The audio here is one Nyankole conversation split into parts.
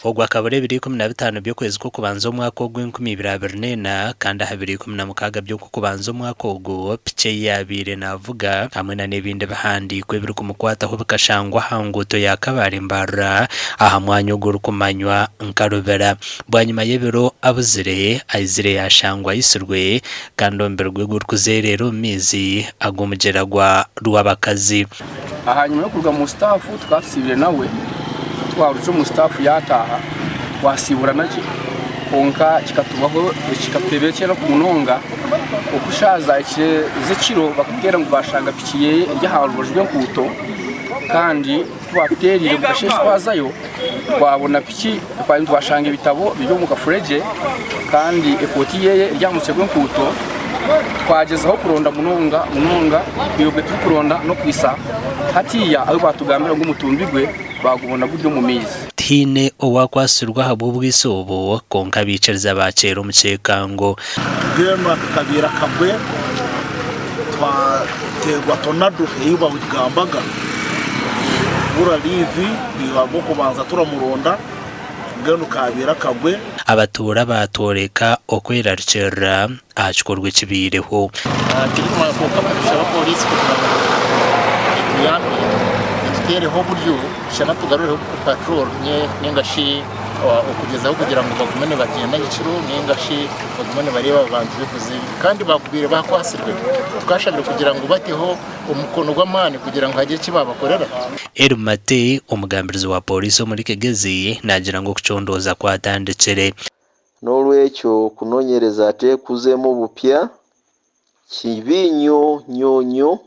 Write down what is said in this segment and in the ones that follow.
Ogwo akabura ebiro 15 by'okwezi kw'okubanza omwaka ogu 2024 kandi aha biro 16 by'okw'okubanza omwaka ogu, piki ei yaabaire naavuga hamwe na n'ebindi bihandiiko ebirikumukwataho bikashangwa aha nguuto ya Kabale Mbarara aha mwanya ogurikumanywa nka Rubira. Bwanyima y'ebiro abuzire, aizire yaashangwa aitsirwe kandi omubiri gwe gurikuzeereera omu maizi ag'omugyera gwa Rwabakazi. Ahanyima y'okuruga omu sitaafu tukaba tusiibire nawe, ku twarugire omu sitaafu yaataaha twasiiburana gye kwonka kikatubaho kikatuteebera eky'enaku munonga oku shaaha zaahikire z'ekiro bakateera ngu baashanga piki ye eri aha rubaju rw'enguuto kandi ku baatuteereire omu kasheeshe twazayo twabona piki twashanga ebitabo biri omu kafuregye kandi ekooti ye eri aha mutwe gw'enguuto. Twagyezaho kuronda munonga munonga twibwe turikuronda n'okuhitsya hatiiya ahu baatugambira ngu omutumbi gwe baagubona guri omu maizi. Tihaine owakwatsirwe ahabw'obwitsi obu, kwonka abaikiriza baakyera omu kyekango. Mbwenu aka kabaire akagwe twateerwa tornado ei bagambaga kubura liivi kwiha ahagw'okubanza turamuronda mbwenu kabaire akagwe. Abatuura baatworeka okwerarikirira aha kikorwa ekibaireho. Tirikumanya kwonka nitushaba pooriisi kugira ngu etuyambe etuteereho oburyo shana tugarureho patrol ninga shi okugyezaho kugira ngu bagume nibagyenda nyekiro ninga shi bagume nibareeba abantu b'enkozi z'ebibi kandi bakubaire bakwatsirwe tukashabire kugira ngu bateho omukono gw'amaani kugira ngu hagire eki baabakorera. Elly Mate, omugambirizi wa pooriisi omuri Kigezi naagira ngu okucondooza kwatandikire. N'olwekyo kunonyereza tekuzemu bupya, kibi nyo nyo nyo.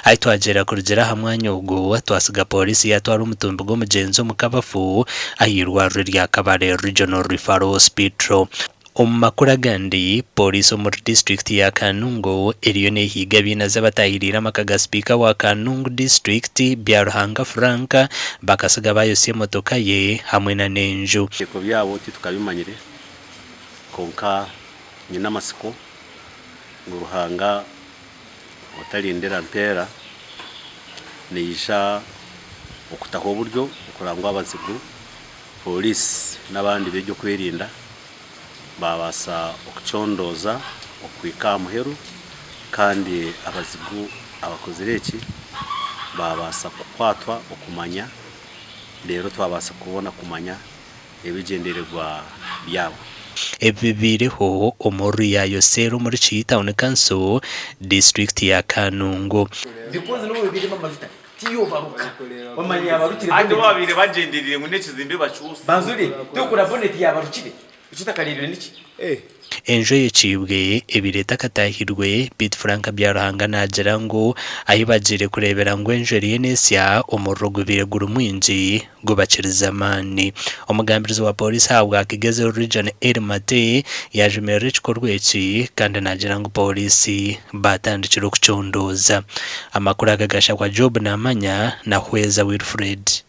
Ahi twagyera kurugira aha mwanya ogu, twasiga pooriisi yatwara omutumbi gw'omugyenzi omu kabafu ah'eirwariro erya Kabale Regional Referral Hospital. Omu makuru agandi, Pooriisi omuri disiturikiti ya Kanungu eriyo nehiiga abainazi abatahiriire amaka ga sipiika wa Kanungu disiturikiti, Byaruhanga Frank bakasiga bayotsya emotoka ye hamwe na n'enju. Ebiteekateeko byabo titukabimanyire, kwonka nyine amatsiko ngu Ruhanga otarindira mpeera naija okutaho oburyo kurangwa abazigu, pooriisi n'abandi b'eby'okwerinda baabaasa okucondooza okuhika aha muheru kandi abazigu abakozire eki baabaasa kukwatwa okumanya reero twabaasa kubona kumanya ebigyendererwa byabo. Ebi bibaireho omu Rua Yoseera omuri Kiyi Town Council, disiturikiti ya Kanungu. Because n'obu ebiremu amajuta tiyobaruka wamanya yabarukire Hati bonnet. babaire bagyendereire ngu n'ekizimbe bakyose. Banza orebe tokura bonnet yabarukire eki otakarebire niki? Enju eyokiibwe ebaire etakataahirwe, beitu Frank Byaruhanga naagira ngu ahi bagiire kureebera ngu enju eriyo nesya, omuriro gubaire guri mwingi gubakirize amaani. Omugambirizi wa pooriisi ahabwa Kigezi Region Elly Mate yaajumirira ekikorwa eki kandi naagira ngu pooriisi baatandikire okucondooza. Amakuru aga gashakwa Job Namanya na Hweza Wilfred.